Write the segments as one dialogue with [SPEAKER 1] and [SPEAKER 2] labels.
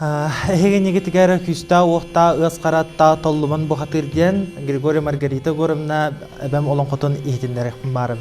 [SPEAKER 1] Эһигинигитигэр күүстээх уохтаах ыас харатта толлуман бухатыыр диэн Григорий Маргарита Егоровна эбэм олоҥхотун иһитиннэриэхпин баарым.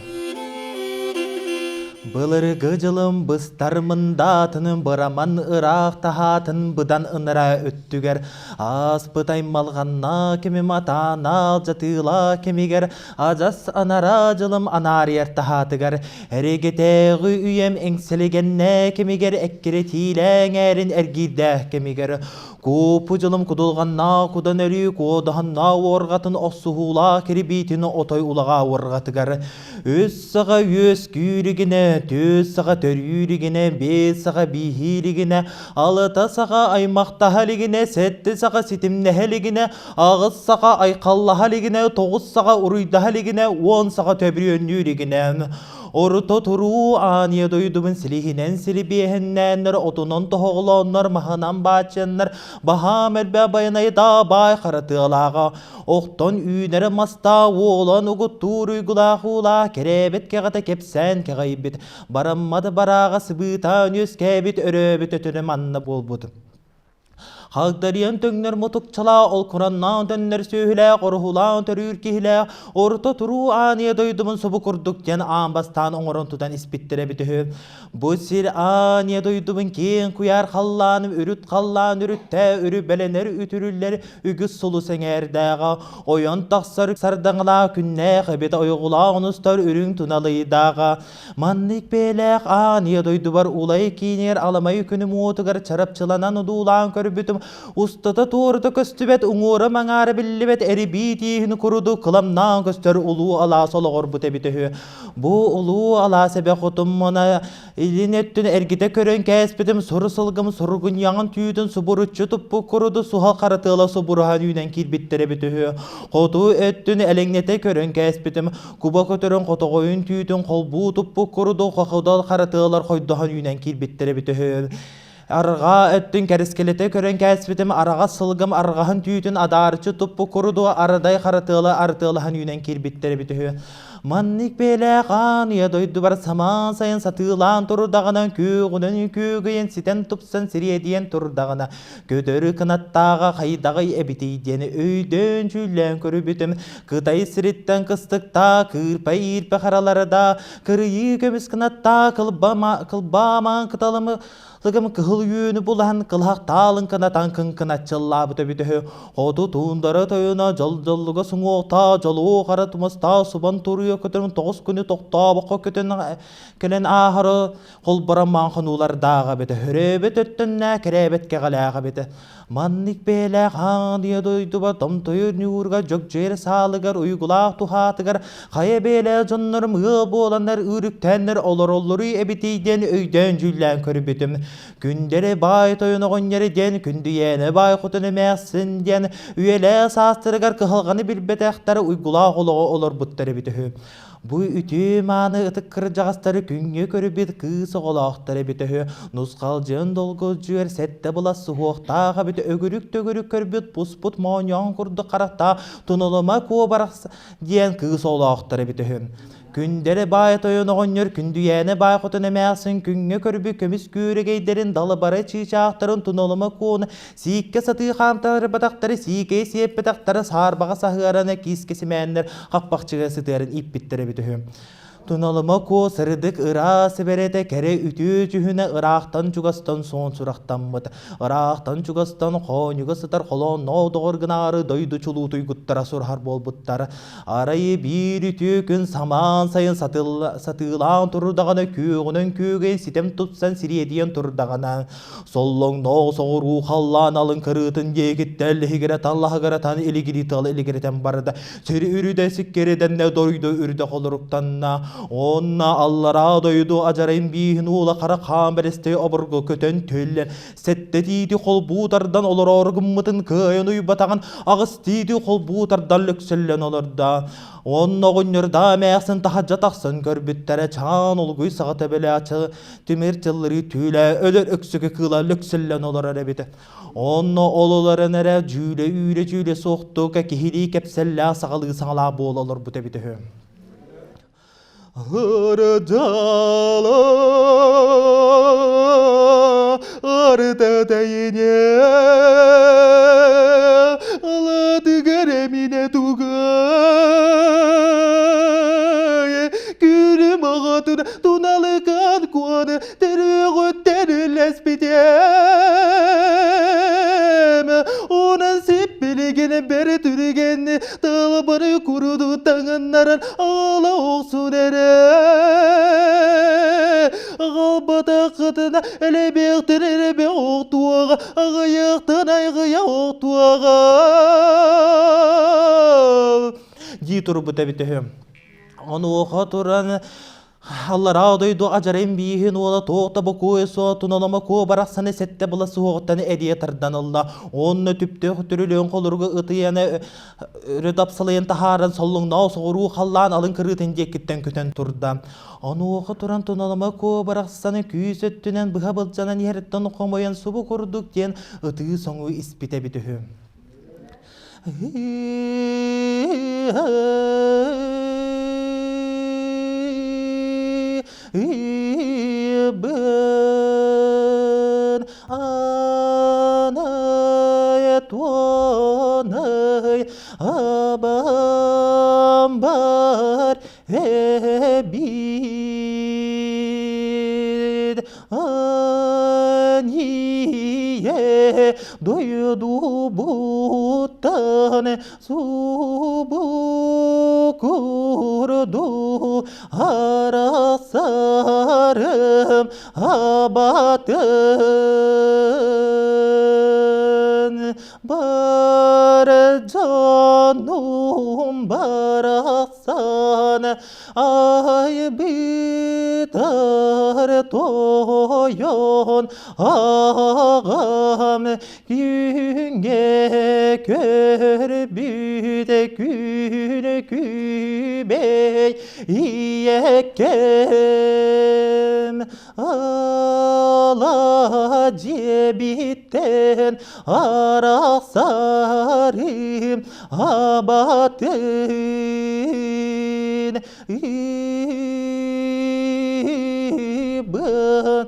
[SPEAKER 1] Былыргы дьылым быстар мындаатын быраман ыраах таһаатын быдан ынара өттүгэр ааспыт аймалҕанна кимим атаана алдьатыыла кэмигэр адьас анараа дьылым анаарыйар таһаатыгар Эригитээҕи үйэм эҥсэлигэннээ кэмигэр эккирэтиилээҥээрин эргиирдээх кэмигэр куопу дьылым кудулҕаннаа кудан өрүү куодаһаннаа уорҕатын охсуһуулаах кирбиитин отой улаҕаа уорҕатыгар үс саҕа үөскүүригинэ түс саҕа төрүүригинэ биэс саҕа бииһииригинэ алта саҕа аймахтаһа илигинэ сэттэ саҕа ситимнэһэ илигинэ аҕыс саха айхаллаһа илигинэ, тоҕус саха уруйдаһа илигинэ, уон саха төбүрүөннүү илигинэ, орто туруу ааньа дойдубун силиһинэн силибиэһиннээннэр, отунан тоһоҕолооннор, маһынан бааччаннар, баһаам элбэх байанайдаа баай хара тыалааҕа, охтон үүнэр мастаа уолан угуттуур уйгулаах уулаа, кэрээбит кэҕэтэ кэпсээн кэҕэйбит, бараммат барааҕа сыбыытаан үөскээбит өрөөбүт өтөнө манна буолбут. Хагдарыйан төҥнөр мутукчалаа, ол кураннаан төннөр сүөһүлээх, оруһулаан төрүүр киһилээх, орто туруу ааныйа дойдубун субу курдук диэн аан бастаан оҥорон тутан испиттэрэ эбит үһү. Бу сир ааныйа дойдубун киэҥ куйаар халлааным үрүт халлаан үрүттээ үрүбэлэнэр үтүрүллэр үгүс сулус эҥээрдээҕэ, ойон тахсар сардаҥалаах күннээх эбит ойоҕулаах онустар үрүҥ туналыйдааҕа, Маннык бэйэлээх аан ийэ дойдубар Улай киинигэр аламай күнүм уотугар чарапчыланан удуулаан көрбүтүм, устата туорута көстүбэт, уҥуора-маҥаара биллибэт эрибии тииһин курдук кыламнаан көстөр улуу алаас олоҕорбут эбит үһү. Бу улуу алаас эбэ хотуммуна илин өттүн эргитэ көрөн кээспитим сур сылгым суругунньаҕын түүтүн субуруччу туппут куруду суһал хара тыала субуруһан үүнэн киирбиттэр эбит үһү. Хоту өттүн элэҥнэтэ көрөн кээспитим Куба көтөрүн хотоҕойун түүтүн холбуу туппут курдук хохудал хара тыалар хойдоһон үүнэн киирбиттэр эбит үһү. Арҕаа өттүн кэрискилэтэ көрөн кээспитим араҕас сылгым арҕаһын түүтүн адаарыччы туппут курдук арыдай хара тыала арытыалаһан үүнэн киирбиттэр эбит үһү. Маннык бэйэлээх аан уйа дойдубар самаан сайын сатыылаан турдаҕына күөҕүнэн күөгүйэн ситэн тупсан сириэдийэн турдаҕына көтөрү кынаттааҕа хайдаҕый эбитий диэн өйдөөн дьүүллээн көрбүтүм Кытай сириттэн кыстыктаа, кыырпа иирпэ харалара да, кырыйыы көмүс кынаттаа, кылбаамаан кыталымы лыгым кыһыл үөнү булан, кылаһах таалын кынатан кыҥкыначчыллаабыт эбит үһү. Хоту туундара тойоно дьол-дьоллуга суҥуохтаа, дьолуо хара тумустаа субан туруйа көтөрүн тоҕус күнү тохтообокко көтөн кэлэн ааһары холборон маанхануулардааҕа эбитэ хөрөөбөт өттөннөө кэрээбэт кэҕэлээх эбитэ Маннык бэйэлээх аан ийэ дойдуба томтойор ньуурга дьөгдьүөр саалыгар уйгулаах туһаатыгар хайа бэйэлээх дьоннорум ыал буоланнар ыырыктааннар олороллоруй эбитий диэн өйдөөн дьүүллээн көрбүтүм. Күндэрэ баай тойон оҕонньоро диэн Күндүйээнэ баай хотун эмээхсин диэн үйэлээх саастарыгар кыһалҕаны билбэтэхтэр уйгулаах олоҕу олорбуттар эбит үһү. Бу үтүө-мааны ытык кырдьаҕастары күҥҥэ көрбүт кыыс оҕолоохтор эбит үһү. Нусхалдьын долгулдьуйар сэттэ былас суһуохтаах эбит өгүрүк-төгүрүк көрбүт буспут моонньоон курдук харахтаах тунулума куобарах диэн кыыс оҕолоохтор эбит үһү. Күндэрэ баай тойон оҕонньор Күндүйээнэ баай хотун эмээхсин күҥҥэ көрбүт көмүс күөрэгэйдэрин далыбара чыычаахтарын тунулума куону Сииккэ сатыы хаамтарбатахтары сиикэйи сиэппэтэхтэрэ саарбаҕа саһыаран киискэ симээннэр хаппахчыга сытыаран ииппиттэр эбит үһү. Туналыма куо сырдык ыраас бэрэтэ кэрэ үтүө дьүһүнэ ыраахтан-чугастан суон сурахтаммыт. Ыраахтан-чугастан хоонньуга сытар холоонноох доҕор гынаары дойду чулуутуйгуттара сураһар буолбуттар. Арай биир үтүө күн самаан сайын сатыылаан турдаҕына күөҕүнэн күөгэй ситэм тупсан сириэдийэн турдаҕына Соллоҥноох соҕуруу халлаан алын кырыытын диэкиттэн лиһигирэ таллаһыгыратан илигирии тыал илигирэтэн барда. Сир үрүдэ сиккиридэннэ дойду үрдэ холоруктанна. Онно аллараа дойду адьарайын бииһин уула хара хаан бэрэстэй обургу көтөн түллэн сэттэ тиити холбуу тардан олороору гыммытын кыайан уйбатаҕын аҕыс тиити холбуу тардан лөксөллөн олордо. Онно оҕонньордоо эмээхсин таһырдьа тахсан көрбүттэрэ чаан олгуй саҕа төбөлөөх тимир тыллырыы түүлэ өлөр өксөкө кыыла лөксөллөн олорор эбит. Онно ол олорон эрэ дьүүлэ үүрэ дьүүлэ суохтук киһилии кэпсэллээх саҕалыы саҥалаах буола олорбут эбит үһү. Ырдала. Барыта тэйине Алатыгар эмине тугай Күнүм оҕотун туналыкан куоны Төрүөҕүттэн үллэспитим Онон сиппилигин бэрт түргэн Тылбары куруду таҥыннаран Аҕала охсун эрэ Аҕалбатаххытына элэбиэхтэн элэбэ охтуоҕа, аҕыйахтан айгыйа охтуоҕа дии турбут эбит үһү. Онуоха туран аллараа дойду адьарайын бииһин уола туох да бокуойа суох туналама куо барахсаны сэттэ була суоҕуттан эдиэ тардан ылла. Онно түптэх түрүлүөн холоруга ытыйаны өрө дапсалыйан таһааран соллуҥноо соҕуруу халлаан алын кырыытын диэкиттэн көтөн турда. Онуоха туран туналама куо барахсаны күүс өттүнэн быһа былдьанан иһэриттэн хомойон субу курдук диэн ытыы-соҥуу испитэ эбит үһү. Бын анай туонай абам бар эбит ание дойдубуттан субу курду арасарым абатын бар дьонум барахсан айбытар тойон аҕам күҥҥэ көрбүт күн күбэй ийэкэм ала дьиэбиттэн арахсарым абатын ыбын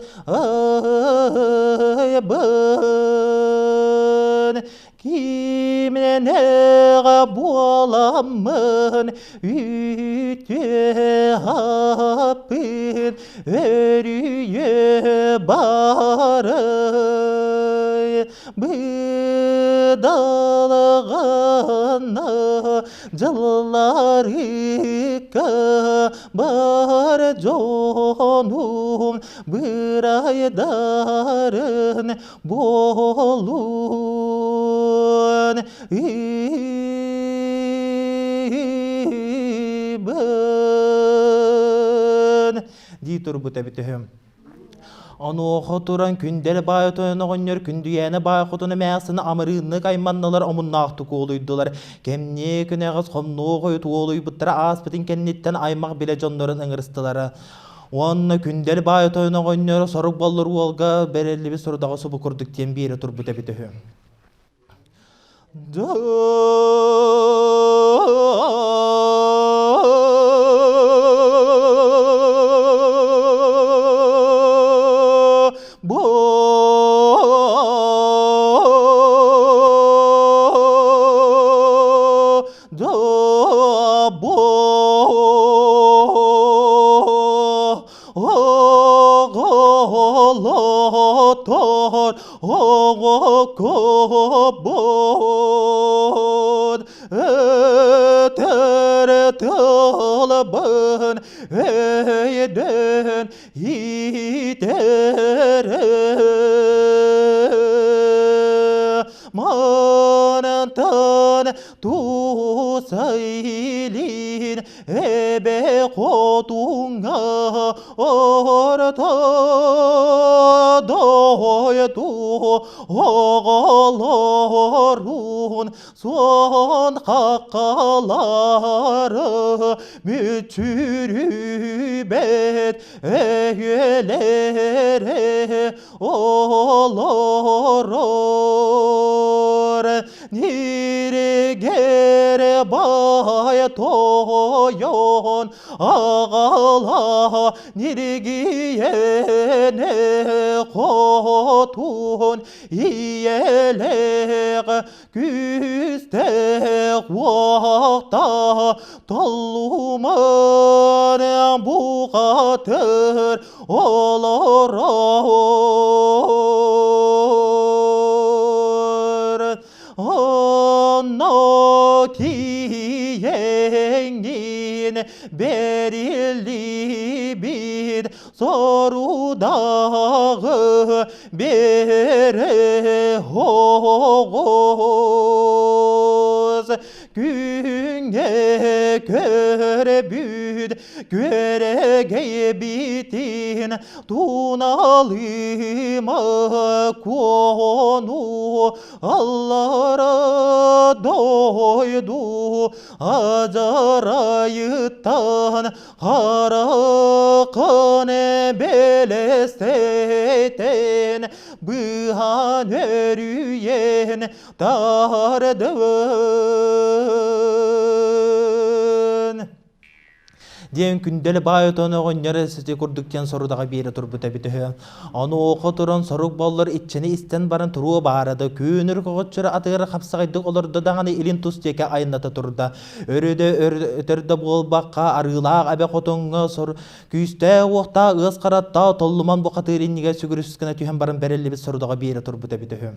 [SPEAKER 1] айбын кимнэҕэ буоламмын үтүө аппын өрүйэ барай быдалаҕана дьылларыкка бар дьонум бырайдарын буолун ыбын дии турбут эбит үһү. Онуоха туран Күндэл баай отойон оҕонньор Күндүйээнэ баай хотун эмээхсин амырыыннык айманнылар омуннаахтык уолуйдулар. Кэмниэ күнэҕэс хомнуо хойут уолуйбуттара ааспытын кэнниттэн аймах билэ дьоннорун ыҥырыстылара. Уонна Күндэл баай отойон оҕонньор сорук боллур уолга бэриллибит сорудаҕы субу курдук диэн биэрэ турбут эбит үһү. Оҕолотор оҕокобун өтөр тылбын өйдөн иитэр Манантан тусайлин эбэ хотуҥҥа орто дойду оҕолорун суон хаххалары мүччүрүбэт өйүөлэрэ олорор ниригэр баай тойон Аҕала ньиргийэне хотун ийэлээх күүстээх уохта толлуман бухатыр олорор. Онно тиийэҥҥин бэриллибит сорудаҕы бере оҕус күҥҥэ көрбүт күөрэгэй-битин туналыма куону аллара дойду ажарайыттан харакын бэлэстэтэн быһан өрүйэн тардын. Диэн күндэл баай отон оҕонньор сити курдук диэн сорудаҕа биэрэ турбута эбит үһү. Онуоха туран сорук боллор иччини истэн баран туруо баара да күөнүр көҕөччөр атыгар хапсаҕайдык олордо даҕаны илин тус диэки айанната турда. Өрө да өтөр да буолбакка арыылаах эбэ хотоҥҥо сор күүстээх уохтаах ыас хараттаах толлуман бухатыыр иннигэр сүгүрүс гына түһэн баран бэриллибит сорудаҕа биэрэ турбут эбит үһү.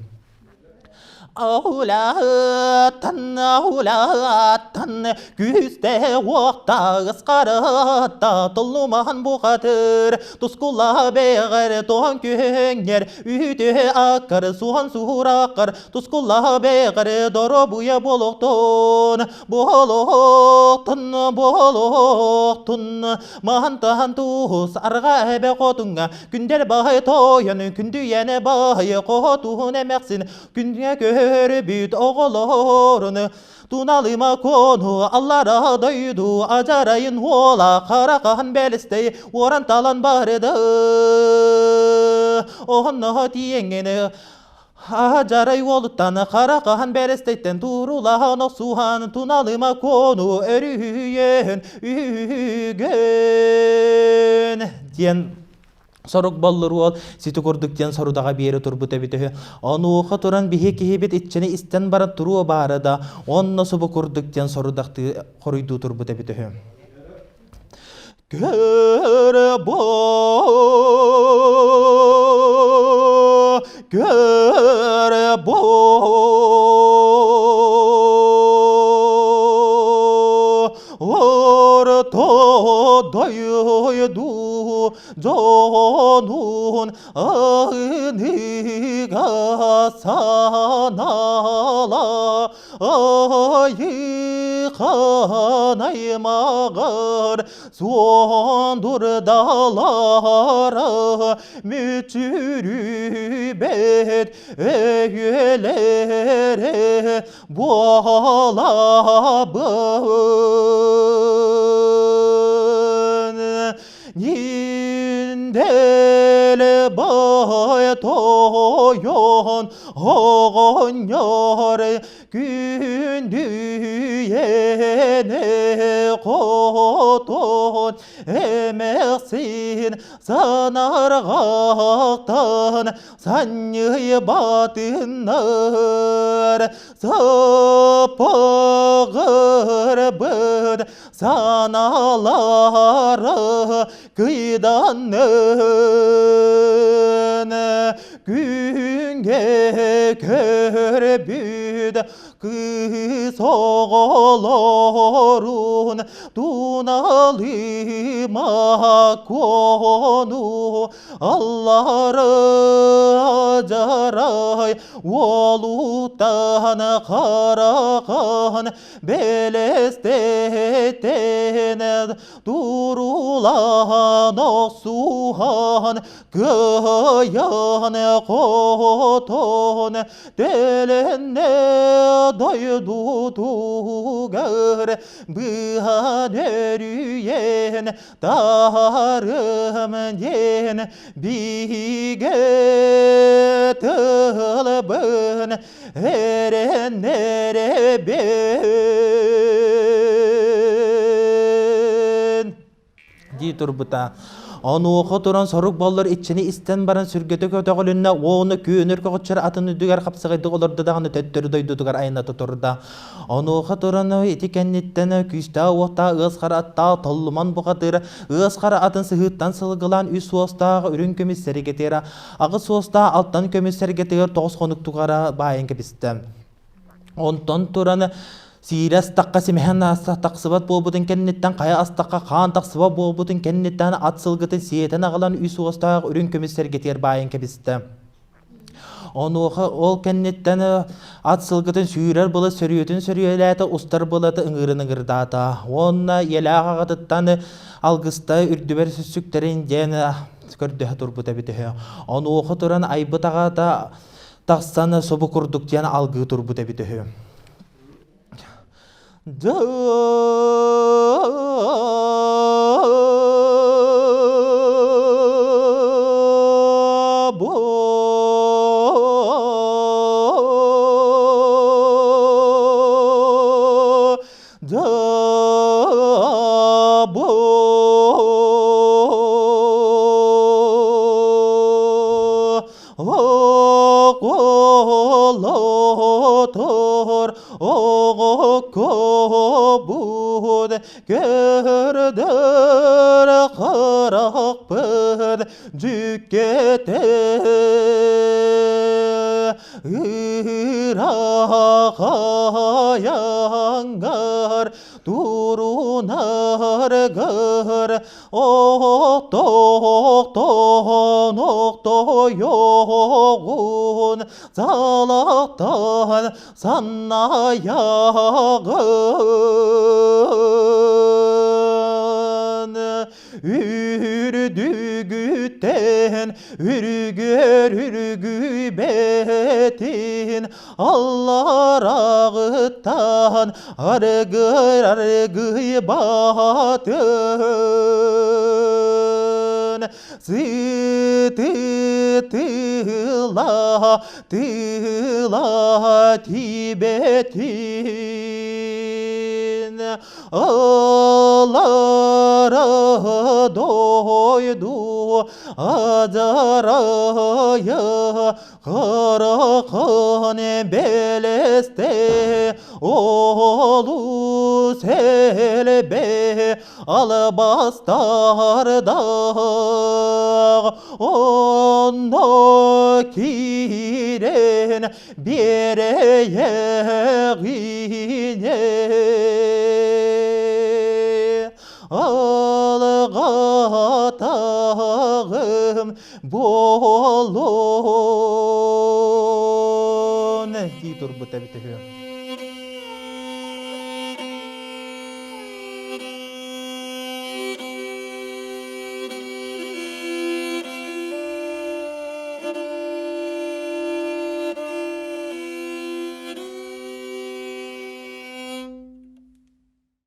[SPEAKER 1] Аулааттан, аулааттан, күүстээх уохтаах ысхарытта толлумаһан бухатыр, тускула бэҕэр тоһон күһүҥҥэр, үүтү аккар, суһан суураккар, тускула бэҕэр доробуйа буолуохтун, буолуохтун, буолуохтун, маһан туус арҕаа эбэ хотуҥҥа Күндэл баай тойон, күндүйэне баай хотун эмэхсин, күндүҥэ көһөрбүт оҕолорун, туналыма кону аллара дойду ажарайын уола харакаһан бэлистэй уоран талан барды. Оһонно тиэҥҥин Ажарай уолуттан харакаһан бэлистэйтэн турулаһан охсуһан туналыма кону өрүһүйэн үгэн диэн сорук боллур уол сити курдук диэн сорудаҕа биэрэ турбут эбит үһү. Онуоха туран биһи киһибит иччини истэн баран туруо баара да, онно субу курдук диэн сорудахтыы хоруйдуу турбут эбит үһү. Көрө бо, көрө бо, орто дойду дьонун аныга санала айыхан аймағыр суон дурдалара мүтүрүбэт өйүөлэрэ буолабын. Нинделе бай тойон оҕонньор күндүйэне хотон эмэхсин санарҕахтан санньыйбатыннар саппаҕырбыт санаалара кыйданнын күҥҥэ көрбүт кыыс оҕолорун туналыма куону аллары жарай уолутан харакан бэлэстэтэн турулаан охсуһан кыайан хотон төлөннө дойдутугар быһан өрүйэн тарым диэн бигэ тылбын эрэннэрэбин. турбута. Онуоха туран сорук боллор иччини истэн баран сүргэтэ көтөҕүлүннэ уонна күөнүр көҕүччэр атын үрдүгэр хапсаҕайдык олордо даҕаны төттөрү дойдутугар айаната турда. Онуоха туран ити кэнниттэн күүстээх уохтаах ыас хара аттаах толлуман бухатыыр ыас хара атын сыһыыттан сылгылаан үс суостаах үрүҥ көмүс сэргэтигэр аҕыс суостаах алтан көмүс сэргэтигэр тоҕус хонук тухары баайан кэбистэ. Онтон туран сиирэ астахха симэһэн тахсыбат буолбутун кэнниттэн хайа астахха хаан тахсыбат буолбутун кэнниттэн ат сылгытын сиэтэн аҕалан үс уостаах үрүҥ көмүс сэргэтигэр баайан кэбистэ. Онуоха ол кэнниттэн ат сылгытын сүүрэр былыт сөрүөтүн сөрүөлээтэ, устар былаты ыҥыырын ыҥырдаата. Уонна ийэлээх аҕатыттан алгыста үрдүбэр сүктэрин диэн көрдөһө турбут эбит үһү. Онуоха туран айбыт аҕата тахсан субу курдук диэн алгыы турбут эбит үһү. Оҕолотор оҕоккобун көрдөр харахпын дьүккэтэ ыраахайаҥҥар турунаргар Оттоохтон охтойоҕун салахтан саннайаҕын үрдүгүттэн үргөр үргүйбэтин алларағыттан аргыр аргый батын сыты тыла тыла тибетин Алара дойду адарая Каракан белесте олус элбе албастардаах онно киирэн биэрэйэҕине алҕатаҕым буолун дии турбут эбит үһү.